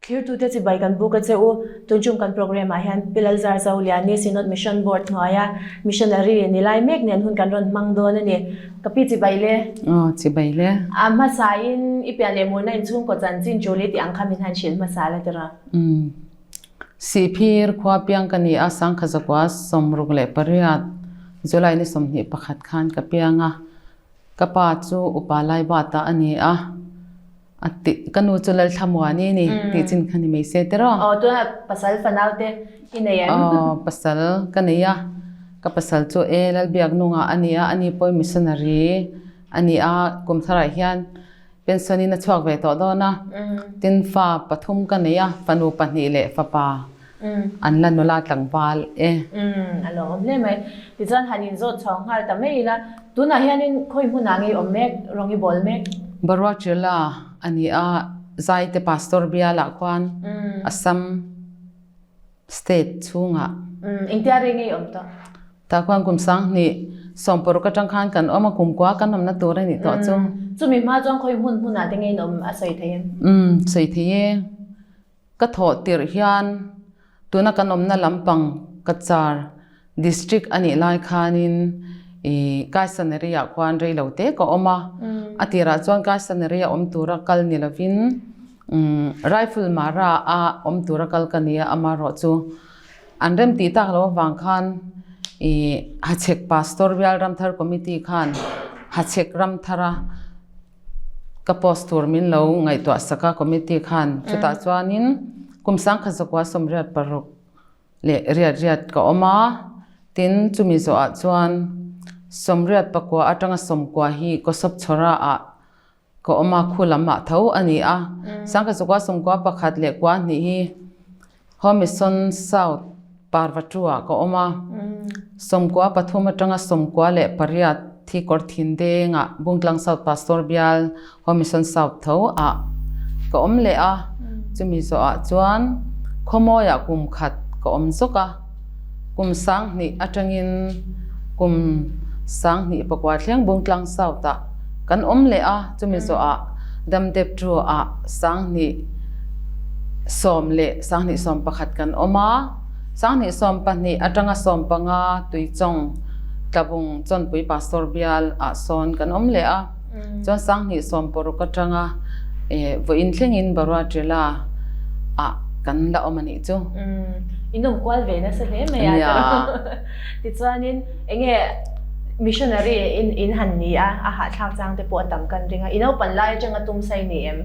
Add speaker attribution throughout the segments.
Speaker 1: Thlirtute chibai kan buk a che u. Tunchung kan programme ah hian Pi Lalzar Zoliani Synod Mission Board hnuaia Missionary ni lai mek nen hun kan rawn hmang dawn a ni. Ka pi chibai le.
Speaker 2: Aw chibai le.
Speaker 1: A hmasain i pian leh murna inchhungkaw chanchin Julie tih ang kha min han hrilh hmasa la tira.
Speaker 2: Umm. Sihphir khua piang ka ni a, Sangkhazakua 68 July ni 21 khan ka piang a. Ka pa chu upa Laibata a ni a, a ti, ka nu chu Lalthlamuani a ni tih chin kha ni mai se tiraw?
Speaker 1: Aw, tunah pasal fanau te i nei em?
Speaker 2: Aw, pasal ka nei a, ka pasal chu e Lalbiaknunga a ni a, ani pawh missionary a ni a, kum tharah hian pension in a chhuak ve tawh dawn a, tin fa pathum ka nei a, fanu pahnih leh fapa an la nula tlangval e.
Speaker 1: A lawmawm hle mai. Tichuan han inzawt chho nghal ta mai ila, tunah hianin khawi hmunah nge i awm mek, rawng i bawl mek?
Speaker 2: Baruachila a ni a, Zaite Pastor bialah khuan Assam State chhungah.
Speaker 1: Engtia rei nge i awm tawh?
Speaker 2: Tah khuan kum sanghnih sawmparuk atang khan kan awm a, kum kua kan awmna tur a nih tawh chu.
Speaker 1: Chumi hma chuan khawi hmun hmunah te nge in awm a sawi thei em?
Speaker 2: Umm, sawi thei e. Ka thawh tirh hian tuna kan awmna lampang Cachar District a nih lai khanin ih Kaisaneri ah khuan rei lo te ka awm a. A tirah chuan Kaisaneri a awm tura kal ni lovin umm Rifle Mara a awm tura kal ka ni a, amaherawh chu An rem tih tak lo avang khan ih Hachhek Pastor Bial Ramthar Committee khan Hachhek Ramthara ka post tur min lo ngaihtuah sak a committee khan chutah chuanin kum sangkhat zakua 86 leh riat riat ka awm a, tin chumi zawhah chuan 84 atanga 90 hi Kawsawp Chhawra ah Ka awm a, khu lam ah tho a ni a. Sangkhat zakua sawmkua pakhat leh kua hnih hi Home Mission South Parvatu ah ka awm a. 93 atanga 98 thi kawr thin deng ah Bungtlang South Pastor Bial Home Mission South tho ah ka awm leh a. Chumi zawh ah chuan khawmawi ah kum khat ka awm zawk a. Kum 2000 atangin kum 2009 thleng Bungtlang South ah kan awm leh a, chumi zawhah Damdep Chu ah 2010 leh 2011 kan awm a, 2012 atanga 15 Tuichawng Tlabung Chawnpui Pastor Bial ah sawn kan awm leh a, chuan 2016 atanga vawiin thlengin Baruatrela ah kan la awm a nih chu.
Speaker 1: In awm kual ve nasa hle mai a. Tichuanin enge missionary in in han ni a, a hahthlak chang te pawh a tam kan ring a, i naupan lai atanga tum sai ni em?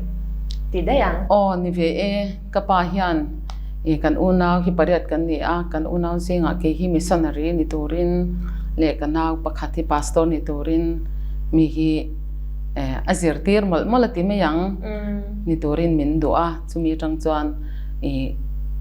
Speaker 1: Ti daih ang.
Speaker 2: Aw ni ve e, ka pa hian i kan unau hi pariat kan ni a, kan unau zingah kei hi missionary ni turin leh ka nau pakhat hi pastor ni turin mi hi a zirtir mawlh mawlh a ti mai ang ni turin min duh a, chumi atang chuan i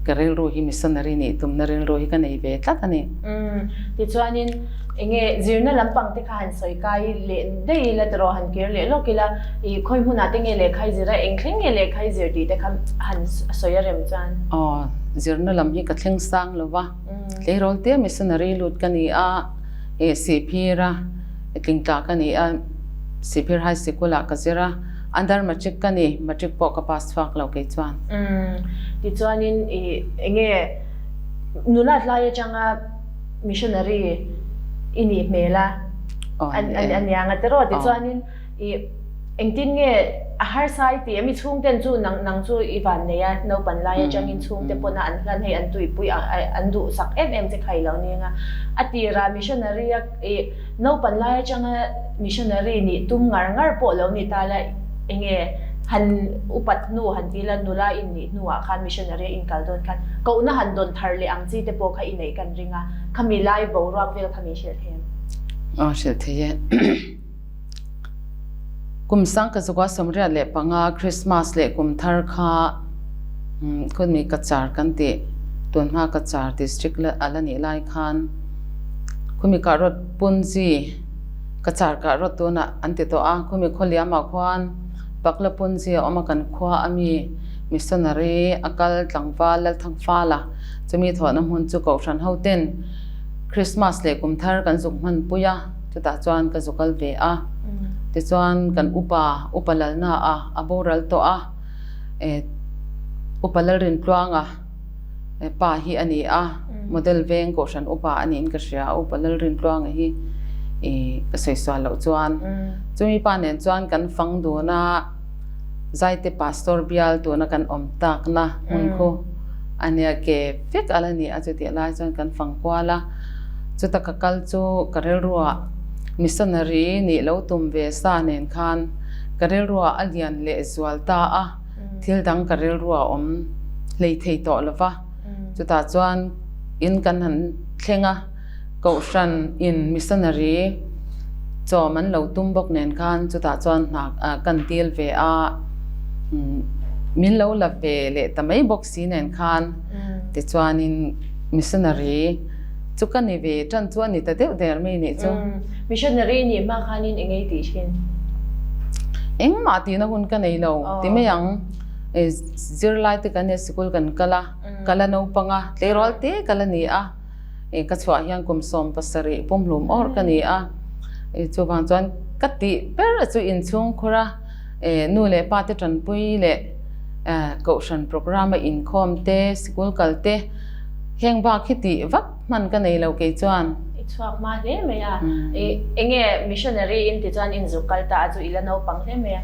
Speaker 2: ka rilru hi missionary nih tumna rilru hi ka nei ve tlat a ni.
Speaker 1: Umm, tichuanin enge zirna lampang te kha han sawi kai leh daih ila tiraw han kir leh lawk ila i khawi hmunah te nge lehkha i zir a, eng thleng nge lehkha i zir tih te kha han sawi a rem chuan.
Speaker 2: Aw, zirna lam hi ka thleng sang lo va, tleirawl tia missionary lut ka ni a, eh Sihphira tlingtla ka ni a, Sihphir High Sikul ah ka zir a, under matric ka ni, matric pawh ka pass chhuak lo kei chuan.
Speaker 1: Umm, tichuanin i enge nula tlai atanga missionary i nih hmel a, a nia nga tiraw? Tichuanin i engtin nge a harsa i ti a, mi chhungten chu nang nang chu i van nei a, naupan lai atangin chhungte pawna an hlan hei an tuipui an duhsak em em che kha i lo ning a, a tirah missionary a i naupan lai atanga missionary nih tum ngar ngar pawh lo ni ta la enge han upat hnu han ti la nula in nih hnuah khan missionary a inkal dawn khan kohna han dawn thar leh ang chi te pawh kha i neih kan ring a, khami lai boruak vel kha min hrilh thei em?
Speaker 2: Aw hrilh thei e. Kum sang ka zukua 85 Christmas leh kum thar kha khawmi Cachar kan tih tunhma Cachar district a la nih lai khan khawmi kahrawt Punji Cachar kahrawt tunah an ti tawh a, khawmi khawliamah khuan Pakla Punji a awm a kan khua a mi missionary a kal tlangval Lalthangfala chumi thawhna hmun chu Kohhran hoten Christmas leh kum thar kan zuk hmanpui a. Chutah chuan ka zu kal ve a. Tichuan kan upa, upa lalna a, a boral tawh a. E, Upa Lalrintluanga pa hi a ni a, Model Veng Kohhran Upa a niin ka hria a, Upa Lalrintluanga hi ka sawi sual loh chuan chumi pa nen chuan kan fang dun a, Zaite Pastor bial tuna kan awm takna hmun khu a nia ke vek a la ni a, chutih lai chuan kan fang kual a, chuta ka kal chu ka rilruah missionary nih lo tum ve sa nen khan ka rilruah a lian leh zual ta a. Thil dang ka rilru a awm hlei thei tawh lo va, chutah chuan in kan han thleng a, Kohhran in missionary chawm an lo tum bawk nen khan chutah chuan hna kan dil ve a, min lo la ve leh ta mai bawk si nen khan tichuanin missionary chu ka ni ve tan chu a ni ta deuh der mai nih chu.
Speaker 1: Missionary nih hma khanin eng ei tih thin?
Speaker 2: Engmah tihna hun ka nei lo ti mai ang. Zirlai te kan nia sikul kan kal a, ka la naupang a, tleirawl te ka la ni a, ka chhuah hian kum 70 pumhlum awrh ka ni a. Chuvang chuan ka tih ber chu inchhungkhur a, nu leh pa te tanpui leh kohhran programme a inkhawm te, sikul kal te heng bak hi tih vak hman ka nei lo kei chuan.
Speaker 1: I chhuak hma hle mai a, i enge missionary in ti chuan in zuk kal ta a chu i la naupang hle mai a,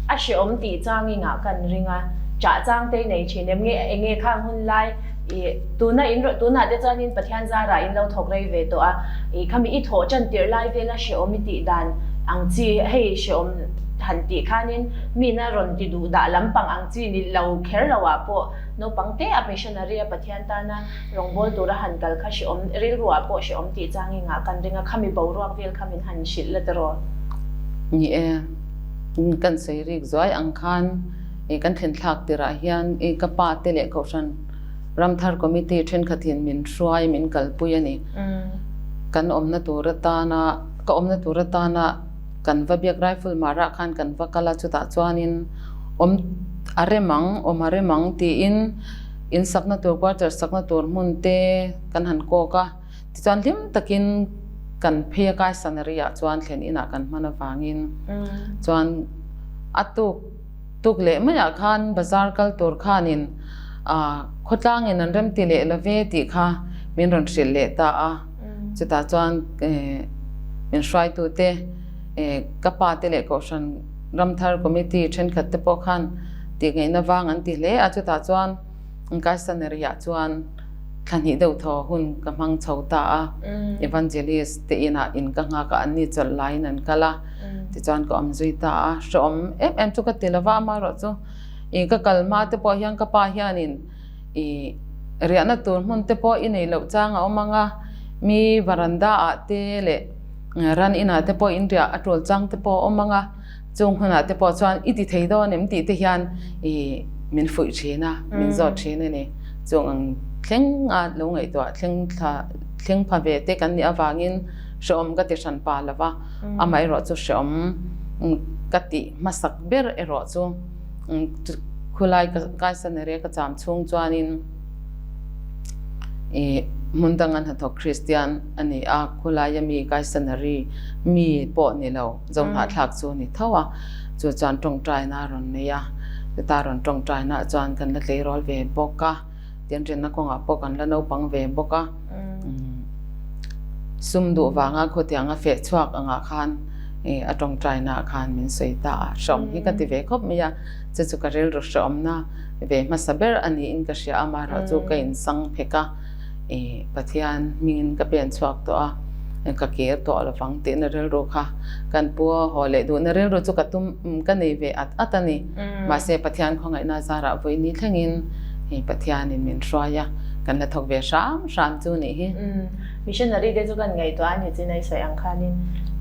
Speaker 1: a hreawm tih chang i ngah kan ring a, chah chang te i nei thin em nge enge khang hun lai i tuna in tunah te chuan in Pathian zarah in lo thawk rei ve tawh a, i khami i thawh tan tirh lai vela hreawm i tih dan ang chi hei hreawm han tih khanin mina rawn ti duh dah lampang ang chi ni lo kher lo ah pawh naupang te a missionary a Pathian tana Rawngbawl tura han kal kha hreawm, rilruah pawh hreawm tih chang i ngah kan ring a, khami boruak vel kha min han hrilh la tiraw?
Speaker 2: Ni e, kan sawi rik zuai ang khan kan thlen thlak tirah hian ka pa te leh Kohhran Ramthar Committee thenkhatin min hruai, min kalpui a ni. Kan awmna tur atana, ka awmna tur atana kan va biak Rifle Marah khan kan va kal a, chutah chuanin awm a rem ang, awm a rem ang tiin, In sakna tur quarter sakna tur hmun te kan han kawk a, tichuan hlim takin kan phei a kai sanary ah chuan thlen inah kan hman avangin chuan a tuk tuk leh maiah khan bazar kal tur khanin ah khawtlangin an remti leh lo ve tih kha min rawn hrilh leh ta a, chutah chuan eh min hruaitute eh ka pa te leh kohhran ramthar committee thenkhat te pawh khan Tih ngaihna vang an ti hle a, chutah chuan Kaisaneri ah chuan thla hnih deuh thaw hun ka hmang chho ta a, Evangelist te inah in ka nghak a, anni chawlh laiin an kal a, tichuan ka awm zui ta a, hrehawm em em chu ka ti lova, amaherawh chu ih ka kal hma te pawh hian ka pa hianin ih riahna tur hmun te pawh i nei loh chang a awm ang a, mi varanda ah te leh ran inah te pawh in riah a tul chang te pawh a awm ang a. Chung hunah te pawh chuan i ti thei dawn em tih te hian i min fuih thin a, min zawt thin a ni. Chung ang thleng a lo ngaihtuah thleng thla thleng pha ve te kan nih avangin hrehawm ka ti hran pa lo va, amaherawh chu hrehawm ka tih hmasak ber erawh chu khulai Kaisanere ka cham chhung chuanin i hmun danga hnathawk Kristian a ni a, khulaia mi Kaisanari mi pawh ni lo. Zohnahthlak chu a ni tho a, chu chuan tawngtaina a rawn nei a, chuta rawn tawngtaina chuan kan la tleirawl ve bawk a, tianrinna kawngah pawh kan la naupang ve bawk a, sum duh vanga khawtianga feh chhuak angah khan a tawngtaina khan min sawi ta a, hrehawm hi ka ti ve khawp mai a, chu chu ka rilru hrehawmna ve hmasa ber a niin ka hria a, amaherawhchu ka insang phek a. I Pathian hmingin ka pen chhuak tawh a, ka kir tawh lovang tihna rilru kha kan pu a haw leh duhna rilru chu ka tum ka nei ve at at a ni. Mahse Pathian khawngaihna zarah vawi ni thlengin hei Pathianin min hruai a, kan la thawk ve hram hram chu nih hi.
Speaker 1: Missionary te chu kan ngaihtuah a ni chin a i sawi ang khanin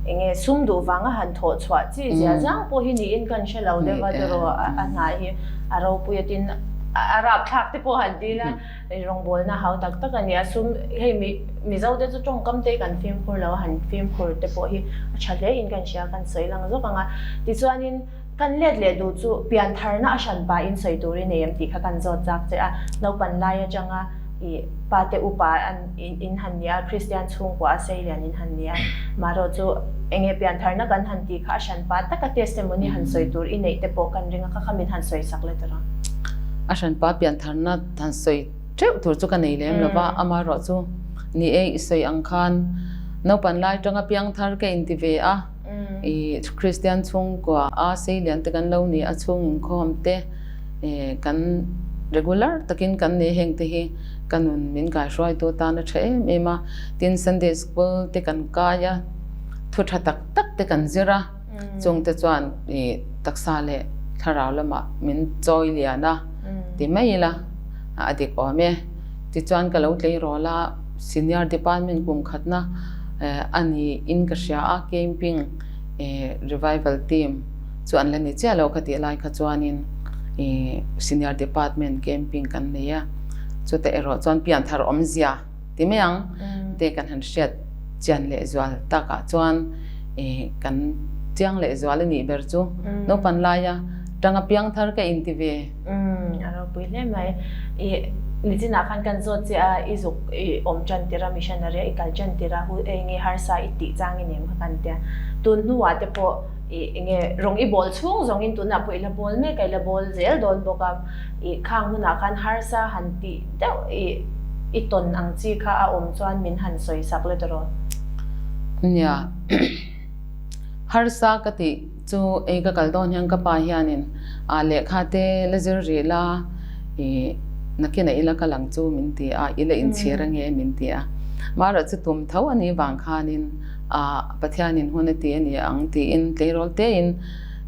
Speaker 1: enge sum duh vanga han thawh chhuah chi zia zang pawh hi niin kan hre lo deuh a tiraw a hnai hi a ropui a tin a rapthlak te pawh han dil a. Rawngbawlna hau tak tak a ni a, sum hei mi Mizo te chu tawngkam te kan fimkhur lo a, han fimkhur te pawh hi a tha hle in kan hria, kan sawi lang zawk ang a. Tichuanin kan let leh duh chu piantharna a hran pahin sawi tur i nei em tih kha kan zawt chak che a, naupan lai atanga i pa te upa an in han ni a, Kristian chhungkua a seilian in han ni a, marawh chu enge piantharna kan han tih kha a hran pa taka testimony han sawi tur i neih te pawh kan ring a, kha kha min han sawi sak let a.
Speaker 2: A hranpa piantharna han sawi teuh tur chu ka nei lem lo va, amaherawhchu ni e i sawi ang khan naupan lai tanga piangthar ka inti ve a, i Kristian chhungkua a seilian te kan lo ni a, chhung inkhawm te kan regular takin kan nei heng te hi ka nun min kaihruaitu atan a tha em em a, tin Sunday school te kan kai a, thu tha tak tak te kan zir a. Chungte chuan i taksa leh thlarau lamah min chawi lian a ti mai ila a dik awm e. Tichuan ka lo tleirawl a, senior department kum khatna a niin ka hria a, camping revival team chu an la ni chiah lo kha tih lai kha chuanin i senior department camping kan nei a, chutah erawh chuan pianthar awmzia ti mai ang te kan han hriat chian leh zual takah chuan kan chiang leh zual a nih ber chu naupan laia tanga piangthar ka inti ve.
Speaker 1: A ropui hle mai. I nichinah khan kan zawt che a, i zuk i awm tan tir a, missionary a i kal tan tir a, hu enge harsa i tih chang i nem kha kan tia. Tun hnuah te pawh i enge rawng i bawl chhung zawngin tunah pawh i la bawl mek a, i la bawl zel dawn bawk a. I khang hunah khan harsa han tih deuh i i tawn ang chi kha a awm chuan min han sawi sak let rawh.
Speaker 2: Nia, harsa ka tih chu ei ka kal dawn hian ka pa hianin a lehkha te la zir rih la i nakinah ila kal ang chu min ti a, ila inchhir ange min ti a. Marawh chu tum tho a nih vang khanin a Pathianin hun a ti a ni ang tiin tleirawl tein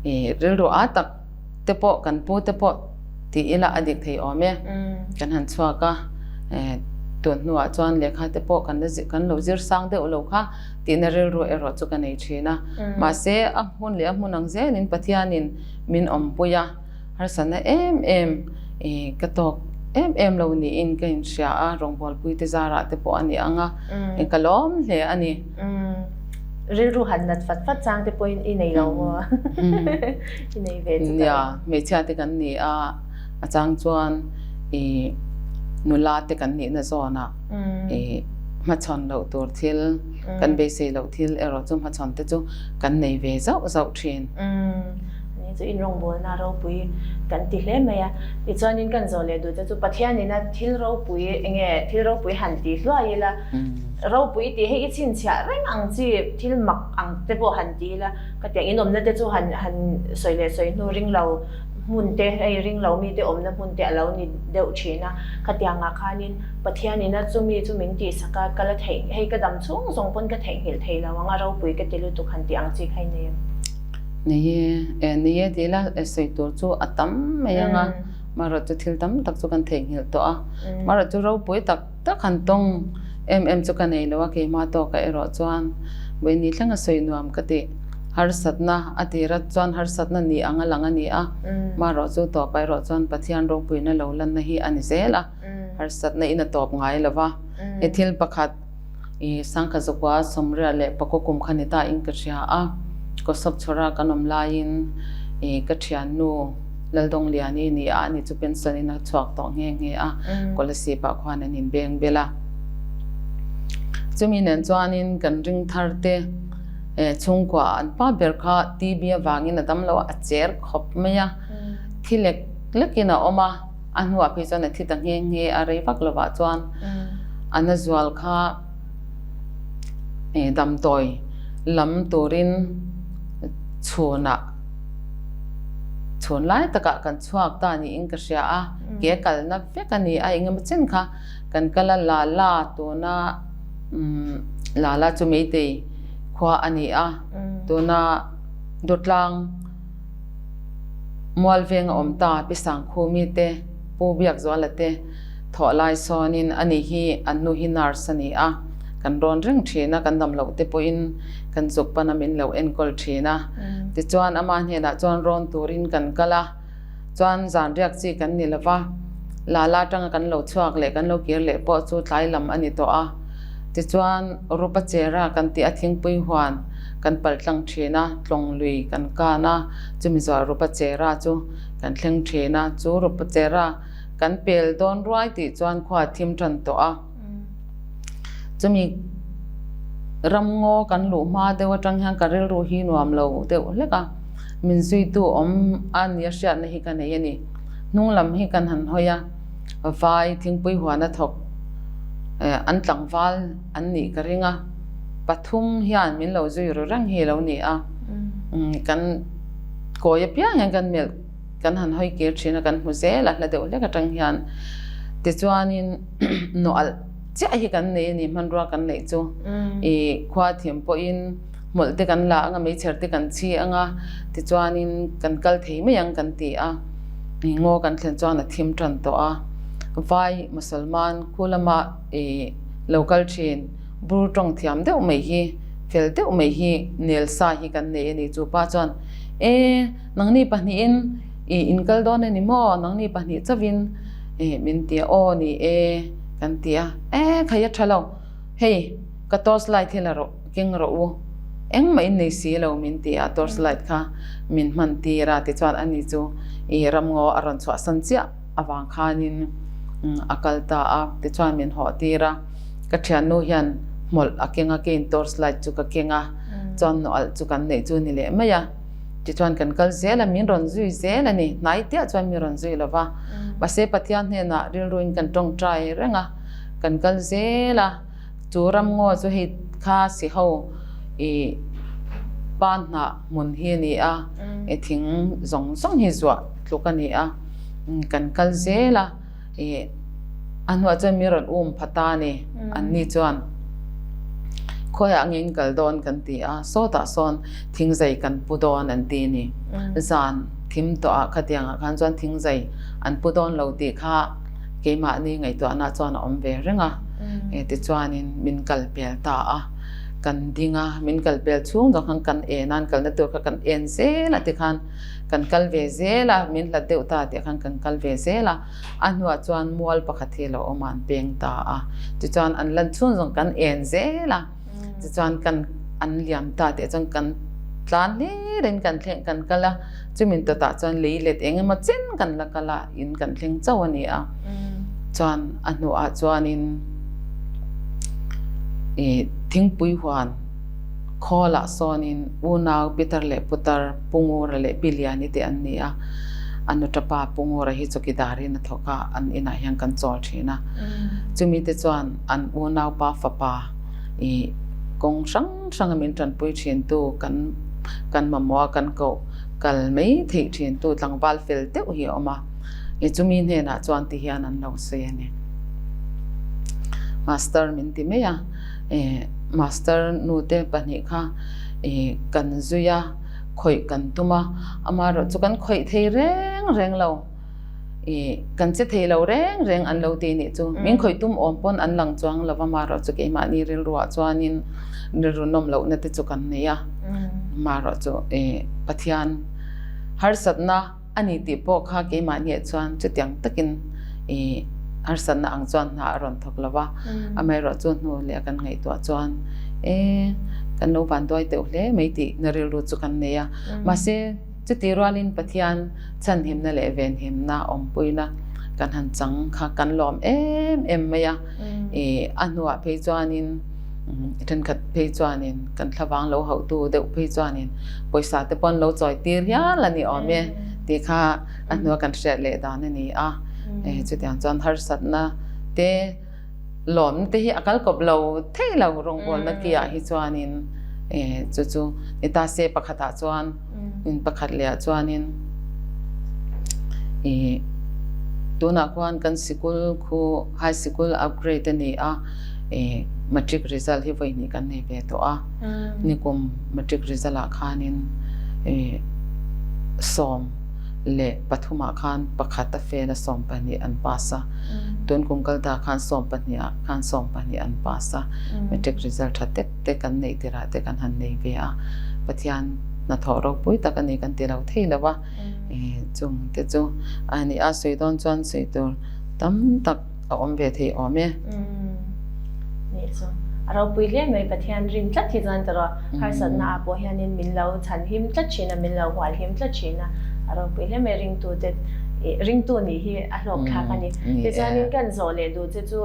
Speaker 2: i rilru a tak te pawh kan pu te pawh ti ila a dik thei awm e. Kan han chhuak a, tun hnuah chuan lehkha te pawh kan la kan lo zir sang deuh lo kha tihna rilru erawh chu ka nei thin a. Mahse a hmun leh a hmun ang zelin Pathianin min awmpui a, harsatna em em ka tawk em em lo niin ka inhria a, rawngbawlpui te zarah te pawh a ni ang a, ka lawm hle a ni.
Speaker 1: Rilru han nat fat fat chang te pawhin i nei lo maw? I nei ve chu
Speaker 2: Nia, hmeichhia te kan ni a, a chang chuan i nula te kan nihna zawnah i hmachhawn loh tur thil, kan beisei loh thil erawh chu hmachhawn te chu kan nei ve zauh zauh thin.
Speaker 1: Ani chu inrawngbawlna ropui kan ti hle mai a. Tichuanin kan zawh leh duh te chu Pathianin a thil ropui enge thil ropui han ti hluai ila, Ropui tih hei i chhinchhiah reng ang chi thil mak ang te pawh han ti ila, ka tiang inawmna te chu han han sawi leh sawi hnu ring lo hmun te hei ring lo mite awmna hmun te a lo ni deuh thin a, khatiangah khanin Pathianin a chumi chu min tihsak a, ka la theih hei ka dam chhung zawng pawn ka theihnghilh thei lo ang a ropui ka ti lutuk han tih ang chi kha i nei em?
Speaker 2: Nei e, e nei e ti ila sawi tur chu a tam mai ang a, marawh chu thil tam tak chu kan theihnghilh tawh a, marawh chu ropui tak Tak han tawng em em chu ka nei lo a, keimah tawkah erawh chuan Vaini thleng a sawi nuam ka ti. Harsatna a tira chuan harsatna ni ang a lang a ni a, marawh chu tawpah erawh chuan Pathian ropuina lo lanna hi a ni zel a, harsatna in a tawp ngai lo va. He thil pakhat i Sangkha Zakua Sawmriat leh Pakua kum kha ni ta in ka hria a, Kawsawp chhawra kan awm laiin i ka thiannu, Laldawngliani ni a, ani chu pension in a chhuak tawh nghe nghe a, Kolasib ah khuan an inbeng bel a. Chumi nen chuanin kan ring thar te chhungkua an pa ber kha TB avangin a dam lo a, a cher khawp mai a, thi lek lekin a awm a, a hnuah phei chuan a thi ta nghe nghe a, rei vak lovah chuan a na zual kha damdawi lam turin chhunah Chhun lai takah kan chhuak ta niin ka hria a, ke kalna vek a ni a, engemaw chen kha kan kal a, Lala tuna Lala chu Meitei khua a ni a, tuna Dawtlang Mualveng a awm ta, Pi Sangkhumi te, Pu Biakzuala te thawh lai sawnin ani hi an nu hi nurse a ni a, kan rawn reng thin a, kan dam loh te pawhin kan zuk pana min lo enkawl thin a. Tichuan ama hnenah chuan rawn turin kan kal a, chuan zan riak chi kan ni lo va, Lala atanga kan lo chhuak leh kan lo kir leh pawh chu tlai lam a ni tawh a. Tichuan Rupa Chera kan tih a thingpui huan kan pal tlang thin a, tlawng lui kan kan a, chumi zawh Rupa Chera chu kan thleng thin a, chu Rupa Chera kan pel dawn ruai tih chuan khua a thim tan tawh a. Chumi ramngaw kan luh hma deuh atang hian ka rilru hi nuam lo deuh hlek a, min zuitu awm a nia hriatna hi ka nei a ni. Hnung lam hi kan han hawi a, vai thingpui huan a thawk an tlangval an nih ka ring a, pathum hian min lo zui ru reng hi lo ni a, kan kawi apiang hian kan melh kan han hawi kir thin a, kan hmu zel a hla deuh hlek atang hian. Tichuanin nawh alh chiah hi kan nei a ni, hmanrua kan neih chu i khua thim pawhin hmawlh te kan la anga, meichher te kan chhi anga, tichuanin kan kal thei mai ang kan ti a, ngaw kan thlen chuan a thim tan tawh a, vai Musalman khu lama i lo kal thin bur tawng thiam deuh mai hi, fel deuh mai hi nel sa hi kan nei a ni. Chu pa chuan, E, nangni pahnihin i in kal dawn a ni maw? Nangni pahnih chauhin i min ti a, aw ni e kan ti a, E, khai a tha lo, hei ka torch light hi la rawh. Keng rawh u, engmah in nei si lo min ti a, torch light kha min hman tir a, tichuan ani chu i ramngaw a rawn chhuahsan chiah avang khanin a kal ta a, tichuan min hawh tir a, ka thiannu hian hmawlh a keng a, keiin torch light chu ka keng a, chuan nawh-alh chu kan neih chu ni leh mai a, tichuan kan kal zel a, min rawn zui zel a ni, hnai tiah chuan min rawn zui lo va, mahse Pathian hnenah rilruin kan tawngtai reng a, kan kal zel a. Chu ramngaw chu hei kha siho i pa hnah hmun hi a ni a, i thing zawng zawng hi zuah tluk a ni a, kan kal zel a, i a hnuah chuan mi rawn um pha ta a ni, anni chuan khawiah nge in kal dawn kan ti a, sawtah sawn thingzai kan pu dawn an ti a ni, zan thim tawhah khatiangah khan chuan thingzai an pu dawn lo tih kha. Keimahni ngaihtuahna chuan a awm ve reng a, tichuanin min kal pel ta a, kan ding a, min kal pel chhung zawng khan kan en a, an kalna tur kha kan en zel a tikhan kan kal ve zel a, min hlat deuh ta tih khan kan kal ve zel a, a hnuah chuan mual pakhat hi a lo awm a, an peng ta a, tichuan an lan chhung zawng kan en zel a. Tichuan kan an liam ta tih chuan kan tlan hlir in kan thleng kan kal a, chumi tawtah chuan lei let eng emaw chen kan la kal a, in kan thleng chauh a ni a. Chuan a hnuah chuanin ih thingpui huan khawlah sawnin unau Peter leh Putar Pungura leh Piliani te an ni a, a nutapa Pungura hi chawkidarin a thawk a, an inah hian kan chawl thin a. Chumi te chuan an unaupa fapa i kawng hrang hranga min tanpui thintu kan kan mamawh a, kan koh kal mai theih thintu tlangval fel deuh hi a awm a, i chumi hnenah chuan ti hian an lo sawi a ni. Master min ti mai a, i master nute pahnih kha i kan zui a, khawih kan tum a, amaherawhchu kan khawih thei reng reng lo. I kan che thei lo reng reng an lo ti nih chu. Min khawih tum awm pawn an lang chuang lo va, marawh chu keimahni rilruah chuanin rilru nawm lohna te chu kan nei a. Marawh chu i Pathian harsatna a ni tih pawh kha keimahniah chuan chutiang takin i harsatna ang chuan hna a rawn thawk lo va. Amaherawh chu hnu leh kan ngaihtuah chuan e kan lo vanduai deuh hle mai tih na rilru chu kan nei a. Mahse, Chuti rualin Pathian chhanhimna leh venhimna awmpuina kan han chang kha kan lawm em em mai a. I a hnuah phei chuanin thenkhat phei chuanin kan thlavang lo hauhtu deuh phei chuanin pawisa te pawh an lo chawi tir hial a ni awm e tih kha a hnua kan hriat leh dan a ni a. Chutiang chuan harsatna te Lawmna te hi a kal kawp lo thei lo rawngbawlna ki ah hi chuanin chu chu ni ta se pakhat ah chuan in pakhat leh ah chuanin ih tunah khuan kan sikul khu high sikul upgrade a ni a ih matric result hi vawi hnih kan nei ve tawh a nikum matric result ah khanin ih sawm leh pathumah khan pakhat a fail a 12 an pass a, tun kum kal ta khan 12 ah khan 12 an pass a, matric result tha tek tek kan neih tirah te kan han nei ve a, Pathian hnathawh ropui tak a ni kan ti lo thei lo a, chung te chu a ni a sawi dawn chuan sawi tur tam tak a awm ve thei awm e.
Speaker 1: Nih chu. A ropui hle mai Pathian rin tlat hi chuan tawrh harsatna ah pawh hianin min lo chhan him tlat thin a, min lo hual him tlat thin a, a ropui hle mai ringtu te ringtu nih hi a hlawk thlak a ni. Tichuanin kan zawh leh duh che chu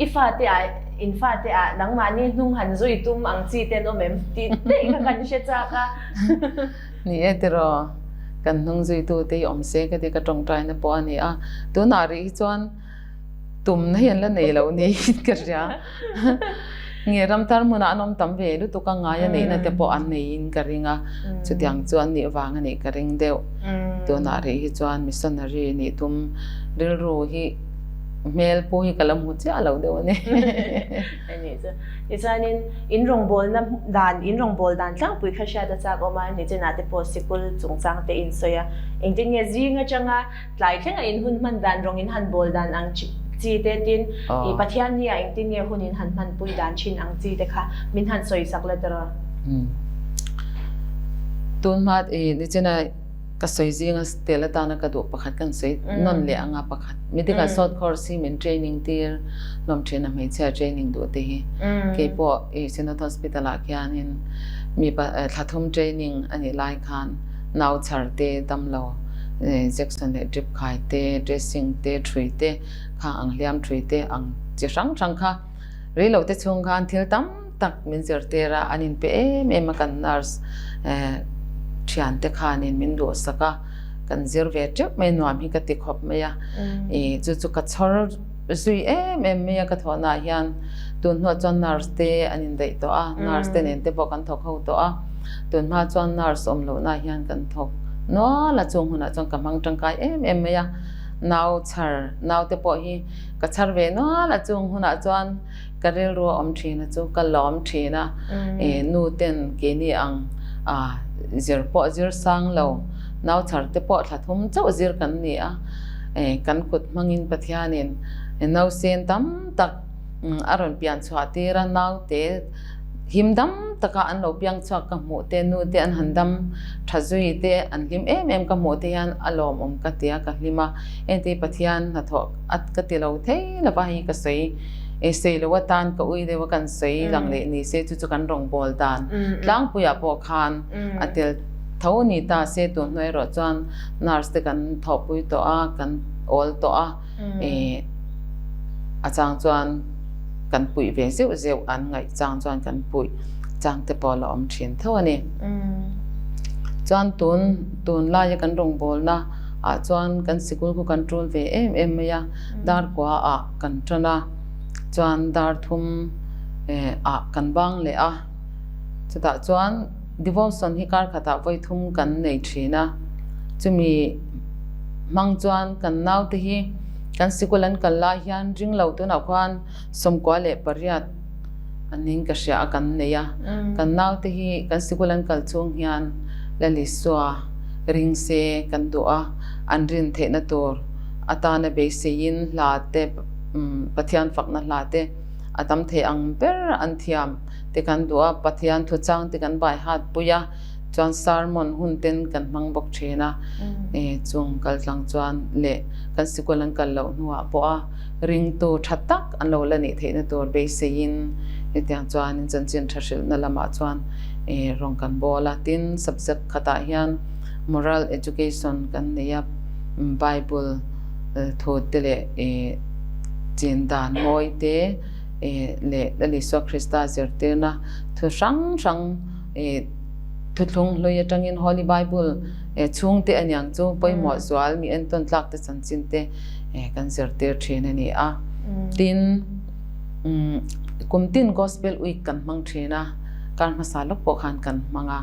Speaker 1: i fate ah in fate ah nangmahni hnung han zui tum ang chi te an awm em tih daih kha kan hre chak a.
Speaker 2: Ni e tiraw. Kan hnung zuitute hi awm se ka ti ka tawngtaina pawh a ni a. Tunah rih hi chuan tumna hi an la nei lo niin ka hria. Nge ramthar hmunah an awm tam ve lutuk a ngai a neihna te pawh an neiin ka ring a, chutiang chu an nih vang a nih ka ring deuh. Tunah rih hi chuan missionary nih tum rilru hi hmel pu hi ka la hmu chiah lo deuh a ni.
Speaker 1: Anih chu. Tichuanin in rawngbawlna dan, in rawngbâwl dan tlangpui kha hriat a chak awm a, nichinah te pawh sikul chungchang te in sawi a, engtin nge zing atanga tlai thlenga in hun hman dan rawng in han bawl dan ang chi te tin i Pathian nia engtin nge hun in han hmanpui dan thin ang chi te kha min han sawi sak la tiraw?
Speaker 2: Tunhma i nichina ka sawi zinga tel atana ka duh pakhat kan sawi nawn leh anga pakhat medical short course hi min training tir hlawm thin a hmeichhia training duh te hi keipawh i Synod Hospital ah khianin mi thla thum training a nih lai khan nau chhar te damlo injection leh drip khai te dressing te thui te kha ang hliam thui te ang chi hrang hrang kha rei lo te chhung khan thil tam tak min zirtir a, an inpe em em a kan nurse thian te khanin min duhsak a, kan zir ve teuh mai nuam hi ka ti khawp mai a, ih chu chu ka chhawr zui em em mai a ka thawhnaah hian tun hnuah chuan nurse te an indaih tawh a, nurse te nen te pawh kan thawk ho tawh a, tun hma chuan nurse awm lohnaah hian kan thawk nual a, chung hunah chuan ka hmang tangkai em em mai a, nau chhar nau te pawh hi ka chhar ve nual a chung hunah chuan. Ka rilru a awm thin a chu ka lawm thin a, i nu ten keini ang a zir pawh zir sang lo, nau chhar te pawh thla thum chauh zir kan ni a, kan kut hmangin Pathianin nausen tam tak a rawn pian chhuah tir a, naute him dam taka an lo piang chhuak ka hmuh te, nu te an han dam tha zui te, an hlim em em ka hmuh te hian a lawmawm ka ti a, ka hlim a, engti Pathian hnathawh a ka ti lo thei lova hei ka sawi. E sawi lo atan ka ui deuh a kan sawi lang leh ni se chu chu kan rawngbâwl dan tlangpuiah pawh khan a tel tho ni ta se tun hnu erawh chuan nurse te kan thawhpui tawh a kan awl tawh a e a chang chuan kan puih ve zeuh zeuh an ngaih chang chuan kan puih chang te pawh la awm thin tho a ni. Chuan tun tunlaia kan rawngbâwlna ah chuan kan sikul khu kan tul ve em em mai a darkua ah kan tan a, chuan dar thum ah kan bang leh a, chutah chuan devotion hi kar khatah vawi thum kan nei thin a, chumi hmang chuan kan naute hi kan sikul an kal lai hian ring lo tunah khuan 98 an ning ka hria a kan nei a, kan naute hi kan sikul an kal chhung hian Lalisua ring se kan duh a, an rin theihna tur. Atana beiseiin hla te, Pathian fakna hla te a tam thei ang ber an thiam te kan duh a, Pathian thuchang te kan bai hat pui a, chuan sermon hun ten kan hmang bawk thin a, chung kaltlang chuan leh kan sikul an kal loh hnuah pawh a ringtu tha tak an lo la nih theihna tur beiseiin hetiang chuanin chanchin tha hrilhna lamah chuan rawng kan bawl a, tin subject khatah hian moral education kan nei a. Bible thu te leh chin dan mawi te leh Lal Isua Krista zirtirna thu hrang hrang thuthlung hlui atangin Holy Bible chhungte aniang chu pawimawh zual mi entawn tlak te chanchin te kan zirtir thin a ni a. Tin, kum tin Gospel Week kan hmang thin a, kar hmasa lawk pawh khan kan hmang a,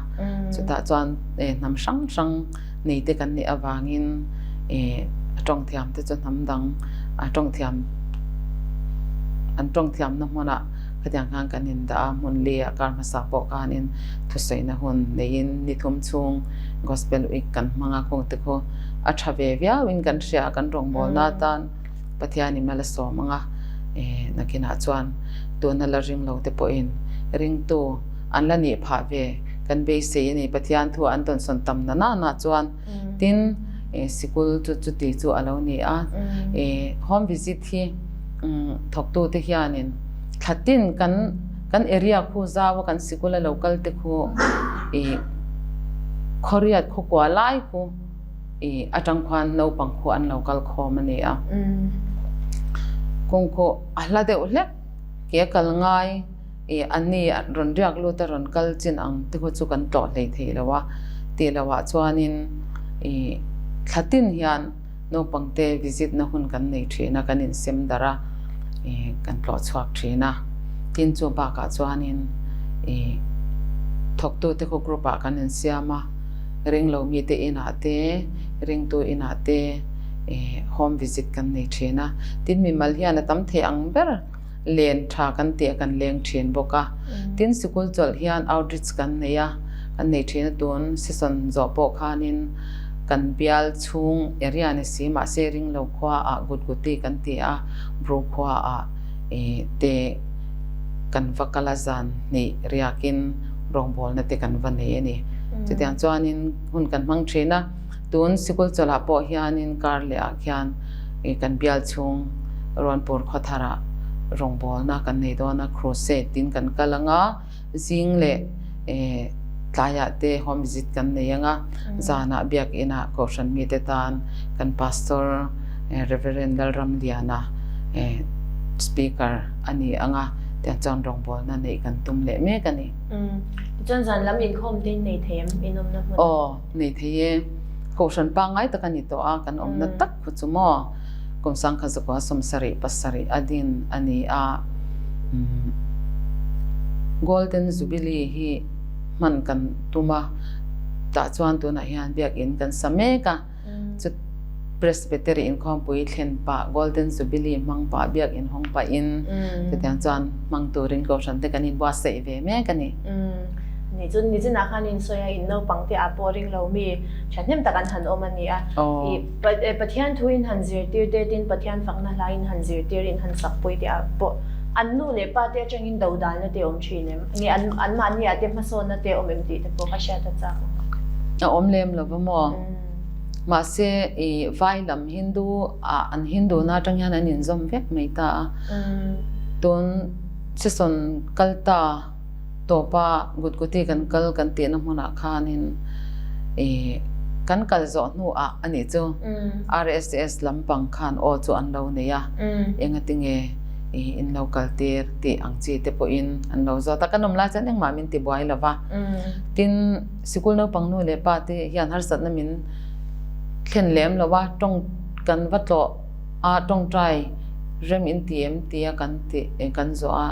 Speaker 2: chutah chuan hnam hrang hrang nei te kan nih avangin a tawng thiam te chu hnam dang a tawng thiam an tawng thiamna hmunah khatiang khan kan indah a, hmun li ah kar hmasa pawh khanin thusawiina hun neiin ni thum chhung Gospel Week kan hmang a, khung te khu a tha ve viauin kan hria a, kan rawngbawlna atan Pathianin a la sawm ang a, nakinah chuan tuna la ring lo te pawhin ringtu an la nih phah ve kan beisei a ni. Pathian thu an tawnsawn tam na na na chuan tin sikul chu chuti chu a lo ni a. Home visit hi thawktu te hianin thla tin kan kan area khu zau a kan sikul a lo kal te khu khawriat khawkua lai khu atang khuan naupang khu an lo kal khawm a ni a. Kawng khu a hla deuh hlek ke kal ngai. I an ni rawn riak lut a rawn kal chin ang te khaw chu kan tlawh hlei thei lo a tih loh ah chuanin I thla tin hian naupangte visit na hun kan nei thin a, kan insem darh a, i kan tlawh chhuak thin a. Tin chu bakah chuanin i thawktute khu group ah kan insiam a, ringlo mite inah te, ringtu inah te i home visit kan nei thin a. Tin mimal hian a tam thei ang ber len tha kan tih a kan leng thin bawk a. Tin sikul chawlh hian outreach kan nei a, kan nei thin a tun season zawh pawh khanin kan bial chhung area ni si mahse ringlo khua ah Gutguti kan ti a, Bru khua ah te kan va kal a zan hnih riakin rawngbawlna te kan va nei a ni. Chutiang chuanin hun kan hmang thin a. Tun sikul chawlhah pawh hianin kar leh ah khian kan bial chhung Rawnpur khawtharah rawngbawlna kan nei dawn a, crusade tin kan kal ang a, zing leh tlaiah te home visit kan nei ang a, zanah biakinah kohhran mite tan kan Pastor Reverend Lalramliana speaker a ni ang a, tiang chuan rawngbawlna neih kan tum leh mek a ni.
Speaker 1: Tichuan zan lam inkhawm te in nei thei em? In awmna hmunah?
Speaker 2: Aw. Nei thei e. Kohhran pangngai tak a ni tawh a, kan awmna tak khu chu maw kum sangkhat zakua 77 a din a ni a. Golden Jubilee hi hman kan tum a, tah chuan tunah hian biakin kan sa mek a. Chu Presbytery inkhawmpui thlen pah, Golden Jubilee hmang pah, biakin hawng pahin chutiang chuan hmang turin Kohhran te kan inbuatsaih ve mek a ni.
Speaker 1: Ni chu nichinah khan in sawi a, in naupang te ah pawh ring lo mi thahnem tak an han awm a ni a. I Pathian thu in han zirtir te, tin Pathian fakna hla in han zirtir, in han sakpui te ah pawh an nu leh pa te atangin dodalna te awm thin em? Nge an anmahni ah te hmasawnna te awm em tih te pawh ka hriat a chak ang.
Speaker 2: A awm lem lo va maw? Mahse i vai lam Hindu ah an Hindu na atang hian an inzawm vek mai ta a. Tun season kal ta tawpa Gutguti kan kal kan tihna hmunah khanin i kan kal zawh hnuah a nih chu RSS lampang khan aw chu an lo nei a, engatinge i in lo kal tir tih ang chi te pawhin an lo zawt a, kan awm lai chuan engmah min ti buai lo va. Tin, sikul naupang nu leh pa te hian harsatna min thlen lem lo a, tawng kan va tlawh a tawngtai rem in ti em tia kan ti kan zawh a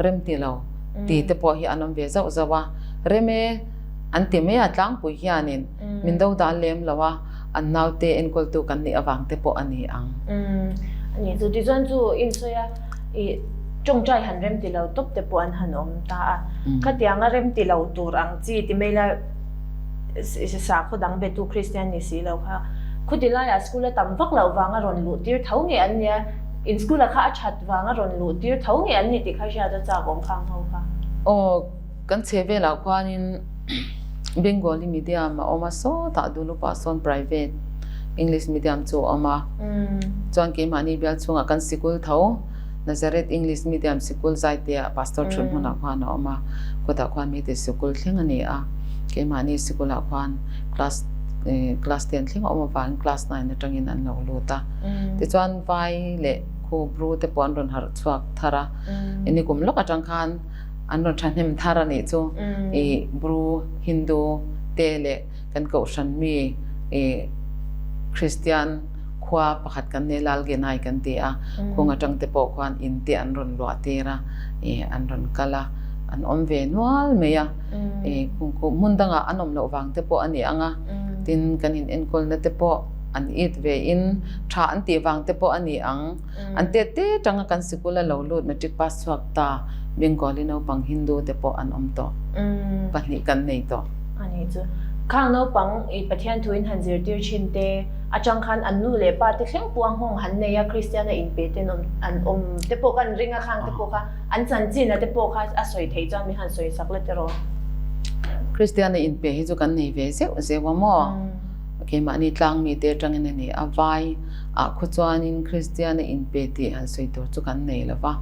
Speaker 2: rem ti lo ti te pawh hi an awm ve zauh zauh a, rem e an ti mai a tlangpui hianin min do dal lem lo a, an naute enkawltu kan nih avang te pawh a ni ang.
Speaker 1: A ni chu tichuan chu insawi a i tawngtai han rem ti lo tawp te pawh an han awm ta a, khatianga rem ti lo tur ang chi ti mai la Sakhaw dang betu Kristian ni si lo kha khuti laiah school a tam vak loh vanga rawn luh tir tho nge an nia, in school ah kha a that vanga rawn luh tir tho nge an ni tih kha hriat a chak awm khang ho kha.
Speaker 2: Aw, kan chhe velah khuanin Bengali medium a awm a, sawtah Dulupah sawn private English medium chu a awm a, chuan keimahni bial chhungah kan sikul tho Nazareth English Medium Sikul Zaitea Pastor thut hmunah khuan a awm a, kawtah khuan mite sikul thleng a ni a, keimahni sikulah khuan class class 10 thleng a awm avangin class 9 atangin an lo lut a. Tichuan vai leh khu Bru te pawh an rawn harh chhuak thar a, nikum lawk atang khan an rawn thahnem thar a nih chu i Bru Hindu te leh kan kohhran mi i Kristian khua pakhat kan nei Lalgenai kan ti a, khung atang te pawh khuan in te an rawn luah tir a, ih an rawn kal a, an awm ve nual mai a, ih khung khu hmun dangah an awm loh vang te pawh a ni ang a, tin kan in enkawlna te pawh an it ve in tha an tih vang te pawh a ni ang. An tet te tanga kan sikul a lo lut matric pass chhuak ta Bengali naupang Hindu te pawh an awm tawh. 2 kan nei tawh.
Speaker 1: A ni chu. Khang naupang i Pathian thu in han zirtir thin te atang khan an nu leh pa te thleng puang nghawng han nei a Kristian a inpe te an awm te pawh khan ring a khang te pawh kha an chanchin a te pawh kha a sawi theih chuan min han sawi sak la tiraw.
Speaker 2: Kristian a inpe hi chu kan nei ve zeuh zeuh a maw? Keimahni tlangmi te atangin a ni a, vai ah khu chuanin Kristian a inpe tih han sawi tur chu kan nei lo va.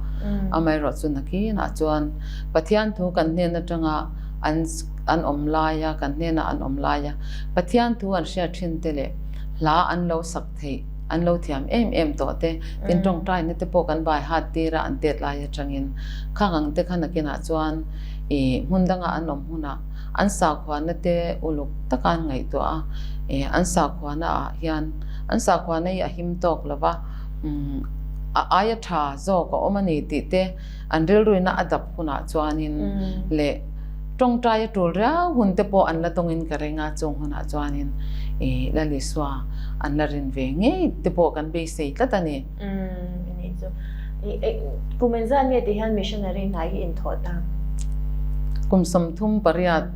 Speaker 2: Amaherawh chu nakinah chuan Pathian thu kan hnen atanga an an awm laia, kan hnenah an awm laia Pathian thu an hriat thin te leh hla an lo sak theih, an lo thiam em em tawh te, tin tawngtaina te pawh kan bai hat tir a an tet lai atangin khang ang te kha nakinah chuan ih hmun danga an awm hunah. An sakhuana te uluk taka an ngaihtuah a, an sakhuana ah hian an sakhuana hi a him tawk lo va, a aia tha zawk a awm a ni tih te an rilruina a dap hunah chuanin leh tawngtai a tul riau hun te pawh an la tawngin ka ring a, chung hunah chuanin Lal Isua an la rin ve ngei te pawh kan beisei tlat a ni.
Speaker 1: Anih chu. Kum engzat nge tih hian missionary hna hi inthawh ta?
Speaker 2: Kum 38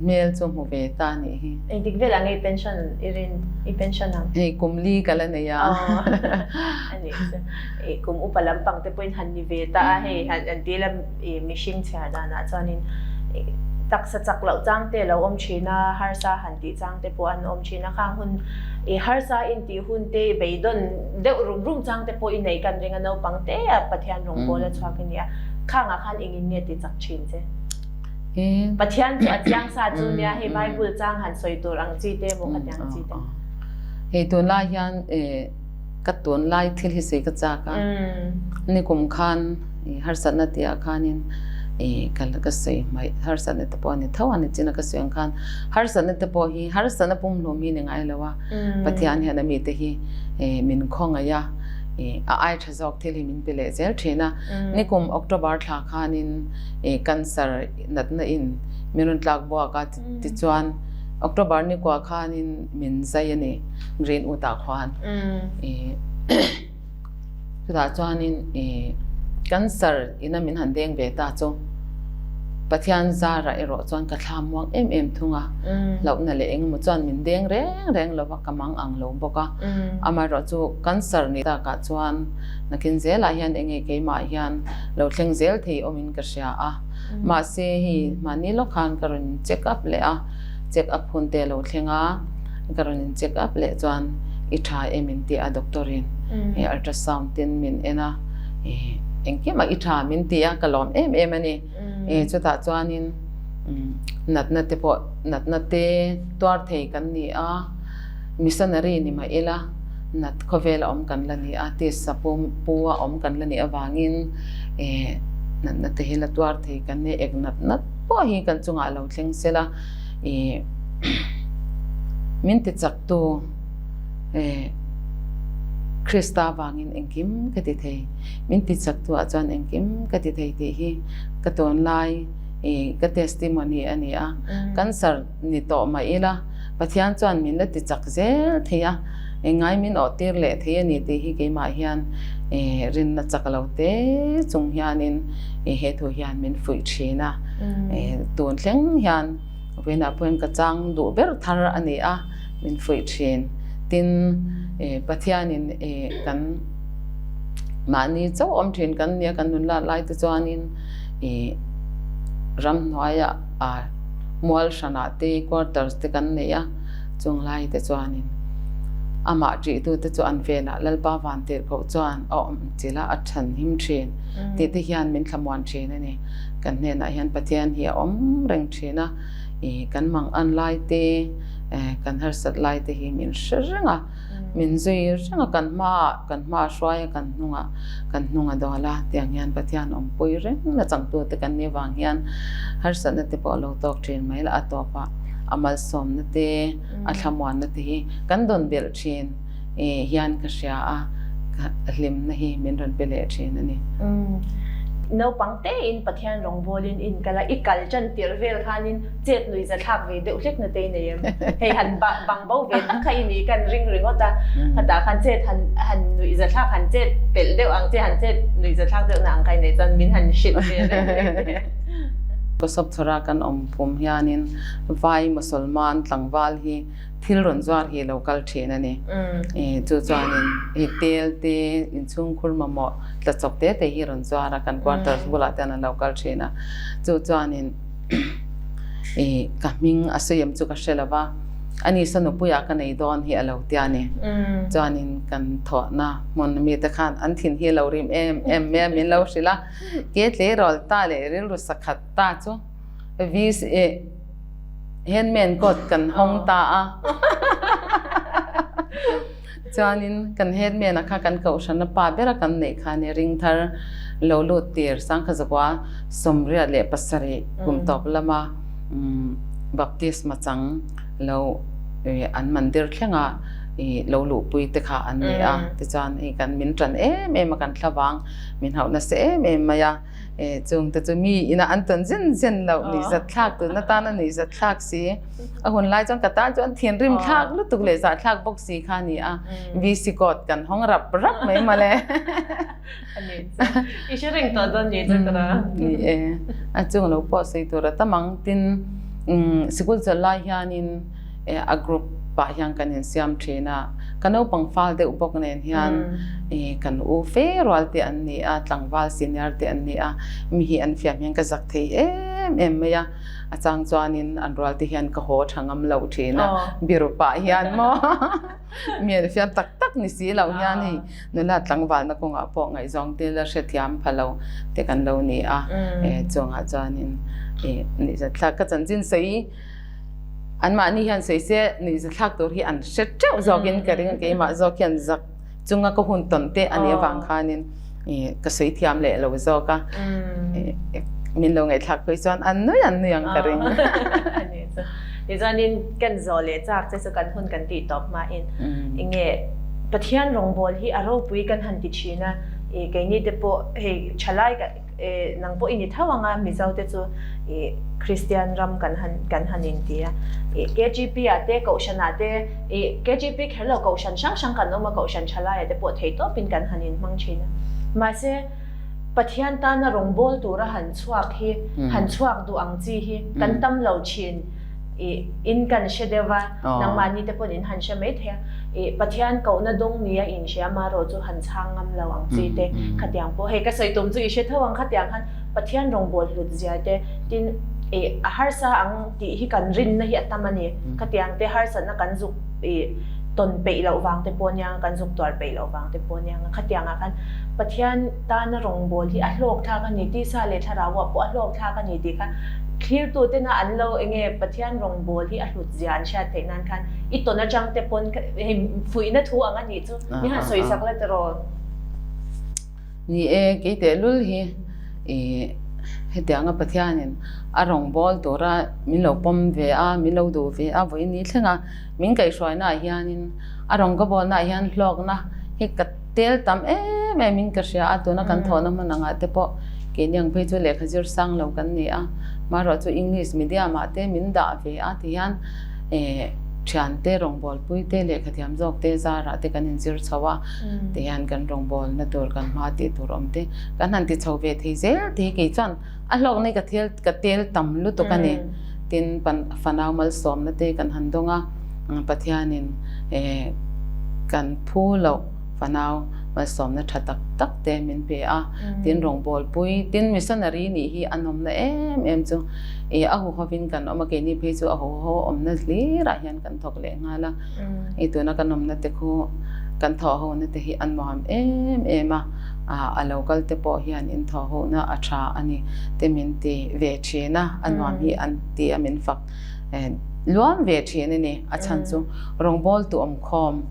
Speaker 2: hmel chu hmu ve ta anih hi.
Speaker 1: Engtik velah nge i pension i rin i pension ang?
Speaker 2: Hei kum li ka la nei a.
Speaker 1: Anih chu. Kum upa lampang te pawhin han ni ve ta a, hei han an ti la mihring chhiar danah chuanin taksa chak loh chang te lo awm thin a, harsa han tih chang te pawh an awm thin a, khang hun i harsa intih hun te i beidawn deuh rum rum chang te pawh i nei kan ring a, naupang te a Pathian rawngbâwl a chhuak i nia, khangah khan engin nge ti chak thin che? Pathian chu a chiang sa chu nia, hei Bible chang han sawi tur ang chi te emaw khatiang chi te.
Speaker 2: Hei tunlai hian ka tunlai thil hi sawi ka chak a, nikum khan harsatna tihah khanin ka ka sawi hmaih harsatna te pawh a ni tho a ni chin a ka sawi ang khan harsatna te pawh hi harsatna pumhlum hi ni ngai lo a, Pathian hian a mite hi min khawngaih a, a ai tha zawk thil hi min pe leh zel thin a, nikum October thla khanin cancer natna in min rawn tlak buak a tichuan October ni kua khanin min zai a ni Greenwood ah khuan chutah chuanin cancer ina min han deng ve ta chu Pathian zarah erawh chuan ka thla muang em em thung a, hlauhna leh engemaw chuan min deng reng reng lo va, ka mang ang lo bawk a, amaherawh chu cancer ni takah chuan nakin zelah hian enge keimah hian lo thleng zel thei awmin ka hria a. Mahse hei mahni lawk khan ka rawn in check up leh a, check up hun te a lo thleng a, ka rawn in check up leh chuan i tha em min ti a doctor in hei ultrasound tin min en a, engkim ah i tha min ti a ka lawm em em a ni. Chutah chuanin natna te pawh natna te tuar thei kan ni a, missionary ni mah ila nat khawvel a awm kan la ni a, tisa pu a awm kan la nih avangin natna te hi la tuar thei kan ni, ek nat nat pawh hi kan chungah a lo thleng sel a, min ti chaktu Krista vangin engkim ka ti thei, min ti chaktu ah chuan engkim ka ti thei tih hi ka tawnlai ka testimony a ni a, cancer ni tawh mah ila Pathian chuan min la ti chak zel thei a, engngai min awh tir leh thei a ni tih hi keimah hian rinna chak lo te chung hianin he thu hian min fuih thin a. Tun thleng hian vawiinah pawhin ka chang duh ber thar a ni a, min fuih thin. Tin, Pathianin kan mahni chauh awm thin kan nia kan nun lat lai te chuanin ramhnuaiah a mual hranah te quarters te kan nei a, chung lai te chuanin amah ṭihtute chu an velah Lalpa Vantirhkoh chuan a awm chilh a, a chhan him ṭhin tih te hian min thlamuan ṭhin a ni. Kan hnenah hian Pathian hi a awm reng ṭhin a, ih kan mangan lai te, kan harsat lai te hi min hre reng a. Min zui reng a, kan hmaah kan hma a hruai a, kan hnungah kan hnung a dawl a, tiang hian Pathian awmpui reng na changtute kan nih vang hian harsatna te pawh a lo tawk thin mai la, a tawpah a malsawmna te, a thlamuanna te hi kan dawn belh thin hian ka hria a, hlimna hi min rawn pe leh thin a ni.
Speaker 1: Naupang tein Pathian rawngbawlin in kal a, i kal tan tirh vel khanin chet nui za thlak ve deuh hlek na te i nei em? Hei han bang bo ve tak kha i ni kan ring ringawt a, khatah khan chet han han nuih za thlak han chet pelh deuh ang che han chet nuih za thlak deuh na ang kha i nei chuan min han hrilh ve reng reng te.
Speaker 2: Kawsawpchhawra kan awm pum hianin vai Mosolman tlangval hi thil rawn zuar hi lo kal thin a ni. Chu chuanin hei tel te inchhungkhur mamawh tla chawp te te hi rawn zuar a kan quarters bulah te hian an lo kal thin a, chu chuanin I ka hming a sawi em chu ka hre lo va, ani saw nupuiah ka nei dawn hi a lo tia ni. Chuanin kan thawhna hmun mite khan an thin hi a lo rim em em mai a, min lo hrilh a, ke tleirawl ta leh rilru sakhat ta chu VCA handman coat kan hawng ta a. Chuanin kan headman-a kha kan kohhrana pa bera kan neih kha nia ring thar lo lut tir Sangkhazakua 87 kum tawp lama Baptisma chang lo an mandir thlenga lo luhpui te kha an ni a. Tichuan hei kan min tan em em a, kan thlavang min hauh nasa em em mai a. Chung te chu mi ina an tawn zen zen loh nuihzat thlak tun atana nuihzat thlak si. A hun lai chuan ka tan chuan thinrim thlak lutuk leh zah thlak bawk si kha a ni a. VC kawt kan hawng rap rap mai mawle.
Speaker 1: I hre reng tawh dawn ni chu ka ra.
Speaker 2: Ni e. A chung lo pawh sawi tur a tam ang. Tin, sikul chawlh lai hianin a group ah hian kan insiam thin a. Ka naupang fal deuh bawk nen hian kan u fe rual te an ni a, tlangval senior te an ni a. Mi hi an fiam hian ka zak thei em em mai a. A chang chuanin an rual te hian ka haw tha ngam lo thin a. Biru pah hian maw. Mi an fiam tak tak ni si lo hian hei nula tlangvalna kawngah pawh ngaihzawng te la hrethiam pha lo te kan lo ni a. Chungah chuanin nuihzatthlak ka chanchin sawi anmahni hian sawi se nuihzatthlak tur hi an hre teuh zawkin ka ring a, keimah zawk hian zak chunga ka hun tawn te a nih avang khanin ka sawi thiam leh lo zawk a, min lo ngaihthlak phei chuan an nui an nui ang ka ring.
Speaker 1: Tichuanin kan zawh leh chak che chu kan hun kan tih tawp hmain enge Pathian rawngbawl hi a ropui kan han ti thin a, keini te pawh hei thalai nang pawh i ni tho ang a, Mizo te chu i Kristian ram kan han kan han inti a, i KGP ah te Kohhran ah te i KGP kher lo Kohhran hrang hrang kan awm a, Kohhran thalai ah te pawh thei tawpin kan han inhmang thin a. Mahse, Pathian tana rawngbawl tura han chhuak hi, han chhuak duh ang chi hi kan tam lo thin. I in kan hre deuh va, nangmahni te pawn in han hre mai thei a, i Pathian kohna dawng nia in hria marawh chu han chhang ngam lo ang chi te khatiang pawh hei ka sawi tum chu i hre tho ang khatiang khan Pathian rawngbawl hlut zia te tin i a harsa ang tih hi kan rinna hi a tam a ni, khatiang te harsatna kan zuk i tawn peih loh vang te pawh nia kan zuk tuar peih loh vang te pawh nia khatiang ah khan Pathian tana rawngbawl hi a hlawk thlak a ni, tisa leh thlarau ah pawh a hlawk thlak a ni tih kha thlirtu tena an lo enge Pathian rawngbawl hi a hlut zia an hriat theih nan khan i tawn atang te pawn hei fuihna thu ang a nih chu ni han sawi sak la tiraw.
Speaker 2: Ni e, kei tehlul hi i hetianga Pathianin a rawngbawl tura min lo pawm ve a, min lo duh ve a, vawiin ni thlenga min kaihhruaina ah hianin a rawng ka bawlna ah hian hlawkna hi ka Tel tam em em in ka hria a, tuna kan thawhna hmun angah te pawh keini ang phei chu lehkha zir sang lo kan ni a, marawh chu English medium ah te min dah ve a ti hian eh thiante rawngbawlpui te lehkha thiam zawk te zarah te kan inzir chho a, ti hian kan rawngbawlna tur kan hma tih tur awm te kan han ti chho ve thei zel te hi kei chuan a hlawkna hi ka thil ka tel tam lutuk a ni. Tin, fanau malsawmna te kan han dawng a, Pathianin eh kan phu loh fanau malsawmna tha tak tak te min pe a. Tin, rawngbawlpui, tin missionary nih hi a nawmna em em chu eh a huhovin kan awm a, keini phei chu a huho awmna hlirah hian kan thawk leh nghal a. Hei tuna kan awmna te khu kan thawh hona te hi a nuam em em a, a lo kal te pawh hian in thawh hona a tha a ni te min ti ve thin a, a nuam hi an ti a min fak luam ve thin a ni. A chhan chu rawngbawl tu awm khawm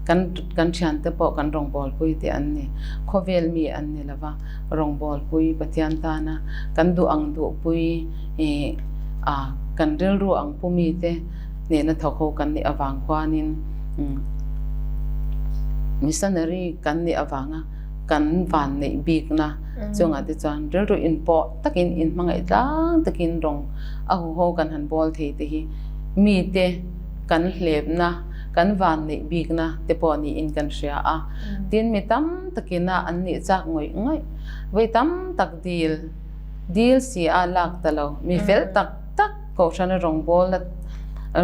Speaker 2: kan kan thian te pawh kan rawngbawl pui te an ni, khawvel mi an ni lova rawngbawl pui Pathian tana kan duh ang duh pui ih kan rilru ang pu mi te Hnehna thawk ho kan nih avang khuanin missionary kan nih avanga kan van neih bikna chungah te chuan rilru inpawh takin inhmangaih tlang takin rawng a huho kan han bawl thei te hi mite kan hlepna kan van neih bikna te pawh niin kan hria a. Tin mi tam takina an nih chak ngawih ngawih vawi tam tak dil dil si a lak ta lo mi fel tak tak Kohhrana rawngbawlna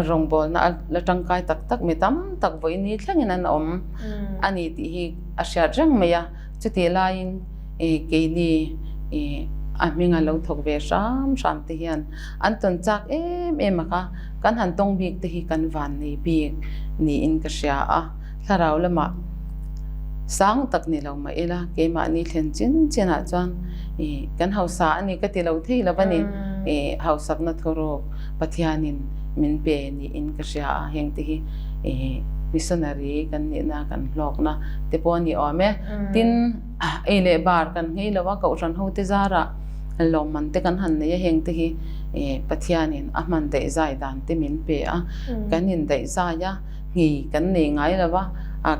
Speaker 2: rawngbawlna a la tangkai tak tak mi tam tak vawiin thlengin an awm a ni tih hi a hriat reng mai a. Chutih laiin keini a hminga lo thawk ve hram hram te hian an tawn chak em em a kha kan han tawng bik te hi kan van nei bik niin ka hria a. Thlarau lamah sang tak ni lo mah ila keimahni thlen chin chinah chuan ih kan hausa a ni ka ti lo thei lo a ni. Ih hausakna thuruk Pathianin min pe niin ka hria a, heng te hi ih missionary kan nihna kan hlawkna te pawh a ni awm e. Tin, ei leh bar kan nghei lo a, Kohhran hote zarah lawmman te kan han nei a, heng te hi Pathianin a hman daihzai dan te min pe a, kan indaihzai a, nghi kan nei ngai lo va,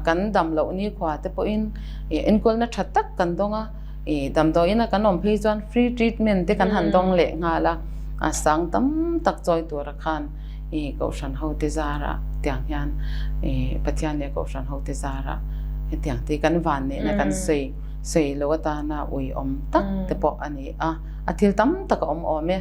Speaker 2: kan dam loh nikhua te pawhin enkawlna tha tak kan dawng a, damdawiin a kan awm phei chuan free treatment te kan han dawng leh nghal a, a sang tam tak chawi tura khan Kohhran hote zarah tiang hian Pathian leh Kohhran hote zarah hetiang te kan van nehna kan sawi sawi lo atana uiawm tak te pawh a ni a, a thil tam tak a awm awm e.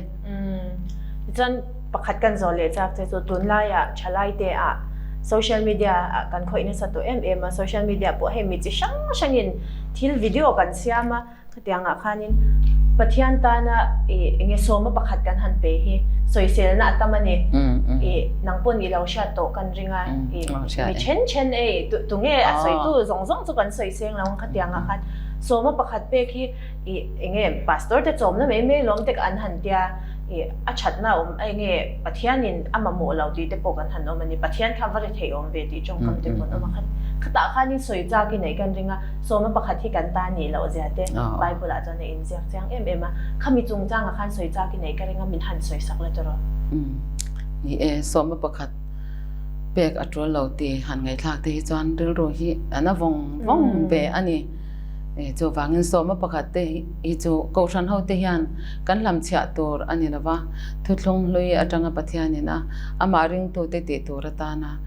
Speaker 1: Tichuan pakhat kan zawh leh chak che chu tunlaiah thalaite ah social media ah kan khawih nasa tawh em em a, social media pawh hei mi chi hrang hrangin thil video kan siam a, Khatiangah khanin Pathian tana ih enge sawma pakhat kan han pe hi sawiselna a tam a ni. Ih nang pawn i lo hriat tawh kan ring a, ih mi then then ei tunge a sawitu zawng zawng chu kan sawi seng lo ang khatiangah khan sawma pakhat pek hi ih enge pastor te chawmna mai mai lawm te an han tia ih a thatna awm enge Pathianin a mamawh lo tih te pawh kan han awm a ni. Pathian kha va ri thei awm ve tih tawngkam te pawh an awm a khat khatah khanin sawi chak i neih kan ring a. Sawma pakhat hi kan ta nih loh zia te Bible ah chuan a inziak chiang em em a, khami chungchangah khan sawi chak i neih ka ring a, min han sawi sak la tawrh.
Speaker 2: Ni e, sawma pakhat pek a tul lo ti han ngaihthlak te hi chuan rilru hi a na vawng vawng ve a ni. Chuvangin sawma pakhat te hi chu Kohhran ho te hian kan hlamchhiah tur a ni lova, thuthlung hlui atanga Pathianin a amah ringtute tih tur atana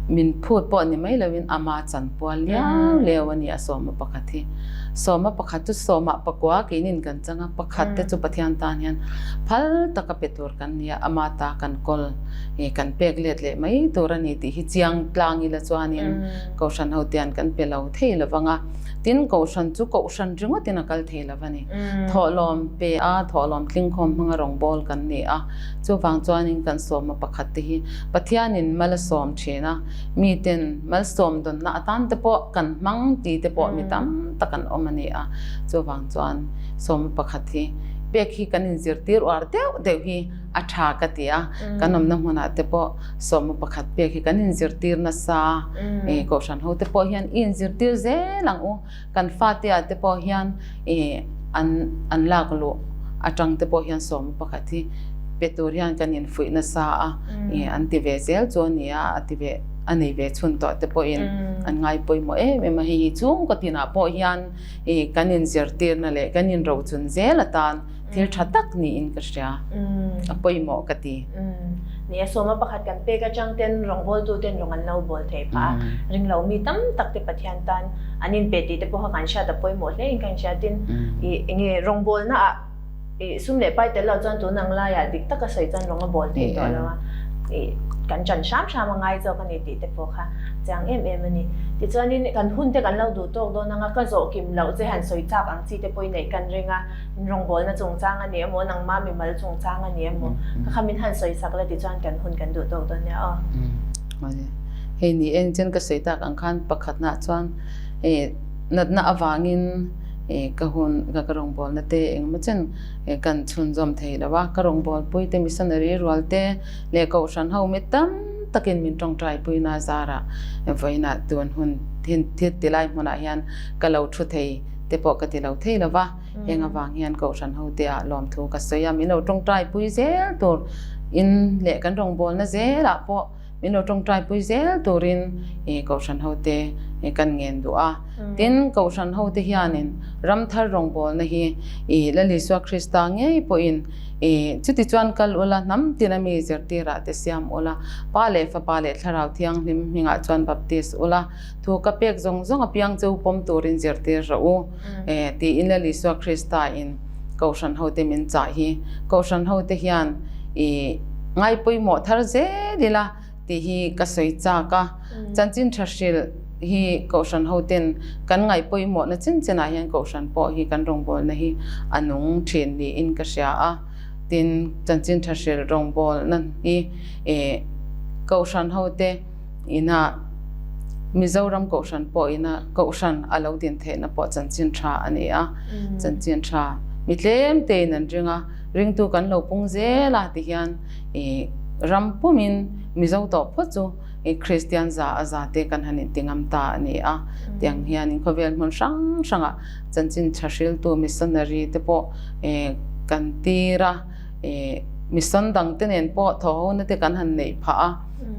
Speaker 2: Min phut pawh ni mai loin ama chanpual liau liau a ni a sawma pakhat hi. Sawma pakhat chu sawmah pakua keinin kan chang a, pakhat te chu Pathian tan hian phal taka pe tur kan ni a, ama ta kan kawl kan pek let leh mai tur a ni tih hi chiang tlang ila chuanin Kohhran ho tian kan pe lo thei lo vang a. Tin, Kohhran chu Kohhran ringawtin a kal thei lo a ni. Thawhlawm pe a, thawhlawm tlingkhawm hmanga rawngbawl kan ni a. Chuvang chuanin kan sawma pakhat te hi Pathianin mal a sawm thin a, miten malsawm dawnna atan te pawh kan hmang ti te pawh mi tam tak an awm a ni a. Chuvang chuan sawma pakhat hi pek hi kan inzirtir uar deuh deuh hi a tha ka ti a, kan awmna hmunah te pawh sawma pakhat pek hi kan inzirtir nasa e, Kohhran ho te pawh hian i inzirtir zel ang u. Kan fateah te pawh hian ih an an lak luh atang te pawh hian sawm pakhat hi pe tur hian kan infuih nasa a, ih an ti ve zel chu a ni a, a ti ve a nei ve chhun tawh te pawhin an ngai pawimawh em em a, hei hi chhungkaw tinah pawh hian ih kan inzirtirna leh kan inrochun zel atan thil tha tak niin ka hria, a pawimawh ka ti.
Speaker 1: Ni a, sawma pakhat kan pek atang ten rawngbawltu ten rawng an lo bawl thei phah a, ringlo mi tam tak te Pathian tan an inpe tih te pawh kha kan hriat a pawimawh hle in ka inhria tin ih enge rawngbawlna ah ih sum leh pai tel lo chuan tun ang laiah dik taka sawi chuan rawng a bawl thei tawh lo a, ih kan chan hram hram a ngai zawk a ni tih te pawh kha chiang em em a ni. Tichuanin kan hun te kan lo duh tawk dawn ang a, ka zawh kim loh che han sawi chak ang chi te pawh i neih kan ring a. Rawngbawlna chungchang a ni emaw, nangma mimal chungchang a ni emaw, ka kha min han sawi sak la tichuan kan hun kan duh tawk dawn nia aw.
Speaker 2: Hei ni en chen ka sawi tak ang khan pakhatna chuan natna avangin ka hun ka rawngbawlna te engemaw chen kan chhunzawm thei lo a, ka rawngbawlpui te missionary rual te leh kohhran ho mi tam takin min tawngtaipui na zarah vawiinah tun hun thil tilai hmunah hian ka lo thu thei te pawh ka ti lo thei lo va. Heng avang hian Kohhran hote ah lawmthu ka sawi a, min lo tawngtai pui zel tur in leh kan rawngbawlna zelah pawh min lo tawngtai pui zel turin Kohhran hote kan ngen duh a. Tin, Kohhran hote hianin ramthar rawngbawlna hi Lal Isua Krista ngei pawhin chutichuan kal ula, hnam tina mi zirtirah te siam ula, Pa leh Fapa leh Thlarau Thianghlim hmingah chuan baptis ula, Thu ka pek zawng zawng apiang chu pawm turin zirtir rawh u, tiin Lal Isua Krista in Kohhran hote min chah hi. Kohhran hote hian i ngai pawimawh thar zel ila tih hi ka sawi chak a. Chanchin tha hrilh hi Kohhran hoten kan ngaih pawimawhna chin chinah hian Kohhran pawh hi kan rawngbawlna hi a nung thin niin ka hria a. Tin, chanchin tha hrilh rawngbawlna hi Kohhran hote Ina Mizoram Kohhran pawh ina Kohhran a lo din theihna pawh chanchin tha a ni a, chanchin tha mi tlem tein an ring a, ringtu kan lo pung zel a ti hian ih ram pumin Mizo tawh phawt chu ih Kristian za a za te kan han inti ngam ta a ni a, tiang hianin khawvel hmun hrang hrangah chanchin tha hriltu missionary te pawh ih. kan tir a, ih mission dang te nen pawh thawhhona te kan han neih phah a,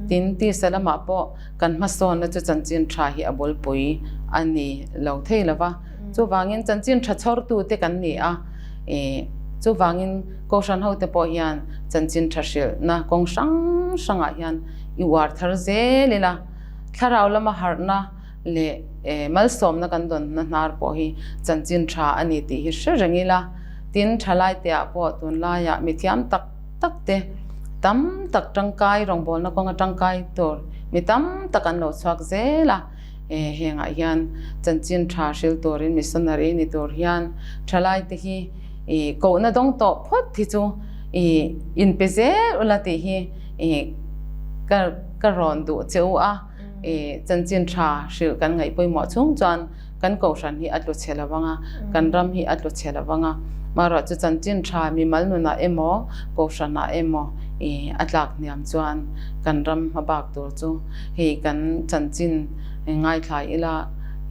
Speaker 2: tin tisa lamah pawh kan hmasawnna chu chanchin tha hi a bulpui a ni lo thei lo va, chuvangin chanchin tha chhawrtu te kan ni a, ih chuvangin Kohhran hote pawh hian chanchin tha hrilhna kawng hrang hrangah hian i uar thar zel ila, thlarau lama harhna leh malsawmna kan dawnna hnar pawh hi chanchin tha a ni tih hi hre reng ila, tin thalaiteah pawh tunlaiah mithiam tak tak te tam tak tangkai rawngbawlna kawnga tangkai tur mi tam tak an lo chhuak zel a, hengah hian chanchin tha hril turin missionary ni tur hian thalaite hi I kohna dawng tawh phawt hi chu i inpe zel ula tih hi i ka ka rawn duh che u a, i chanchin tha hrilh kan ngaih pawimawh chhung chuan kan kohhran hi a tlu chhe lo vang a, kan ram hi a tlu chhe lo vang a, marawh chu chanchin tha mimal nunah emaw kohhranah emaw i a tlak hniam chuan kan ram hma bak tur chu hei kan chanchin ngaithla ila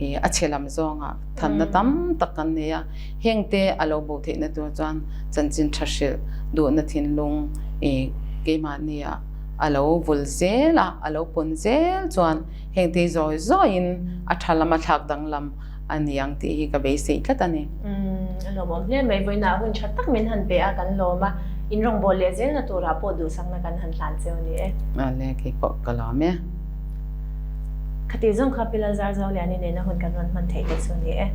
Speaker 2: i a chhe lam zawngah thanna tam tak kan nei a. Hengte a lo bo theihna tur chuan chanchin tha hrilh duhna thinlung i keimahnia a lo vul zel a, a lo pun zel chuan hengte hi zawi zawiin a tha lama thlak danglam a ni ang tih hi ka beisei tlat a ni.
Speaker 1: Umm, a lawmawm hle mai. Vawiinah hun tha tak min han pe a, kan lawm a. In rawngbâwl leh zelna turah pawh duhsakna kan han hlan cheu a ni e.
Speaker 2: Awle, kei pawh ka lawm e.
Speaker 1: Khati zawng kha Pi Lalzar Zauliani nena hun kan rawn hman theih te chu a ni e.